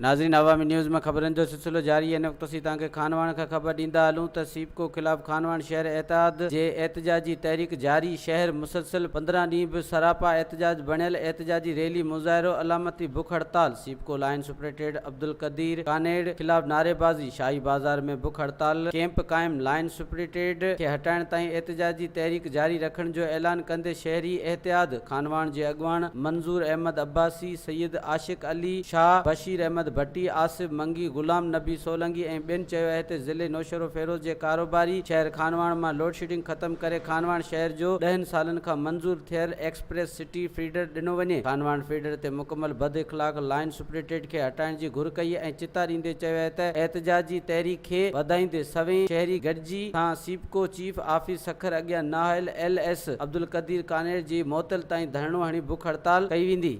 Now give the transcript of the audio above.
ناظرين عوامي نيوز ۾ خبرن جو سلسلو جاري هن وقت اسين توهان کي خانواهڻ کان خبر ڏيندا هلون ته سيپڪو خلاف خانواهڻ شهر اتحاد جي احتجاجي تحريڪ جاري شهر مسلسل 15 ڏينهن به سراپا احتجاج بڻيل احتجاجي ريلي مظاهرو علامتي بک هڙتال سيپڪو لائين سپريٽيڊ عبدالقدير ڪانيڙ خلاف نعريبازي شاهي بازار ۾ بک هڙتال ڪيمپ قائم لائين سپريٽيڊ کي هٽائڻ تائين احتجاجي تحريڪ جاري رکڻ جو اعلان ڪندي شهري احتياط خانواهڻ جي اڳواڻ منظور احمد عباسي، سيد عاشق علي شاهه، بشير احمد ڀٽي، آصف منگي، غلام نبي سولنگي ۽ ٻين چيو آهي ته ضلعي نوشهروفيروز جي ڪاروباري شهر خانواهڻ مان لوڊشيڊنگ ختم ڪري خانواهڻ شهر جو ڏهن سالن کان منظور ٿيل ايڪسپريس سٽي فيڊر ڏنو وڃي. خانواهڻ فيڊر تي مڪمل بد اخلاق لائين سپريٽيڊ کي هٽائڻ جي گهر ڪئي ۽ چتا ڏيندي چيو آهي ته احتجاجي تحريڪ کي وڌائيندي سوين شهري گڏجي سان سيپڪو چيف آفيس سکر اڳيان نااهل ايل ايس عبدالقدير ڪانير جي معطل تائين ڌرڻو هڻي بک هڙتال ڪئي ويندي.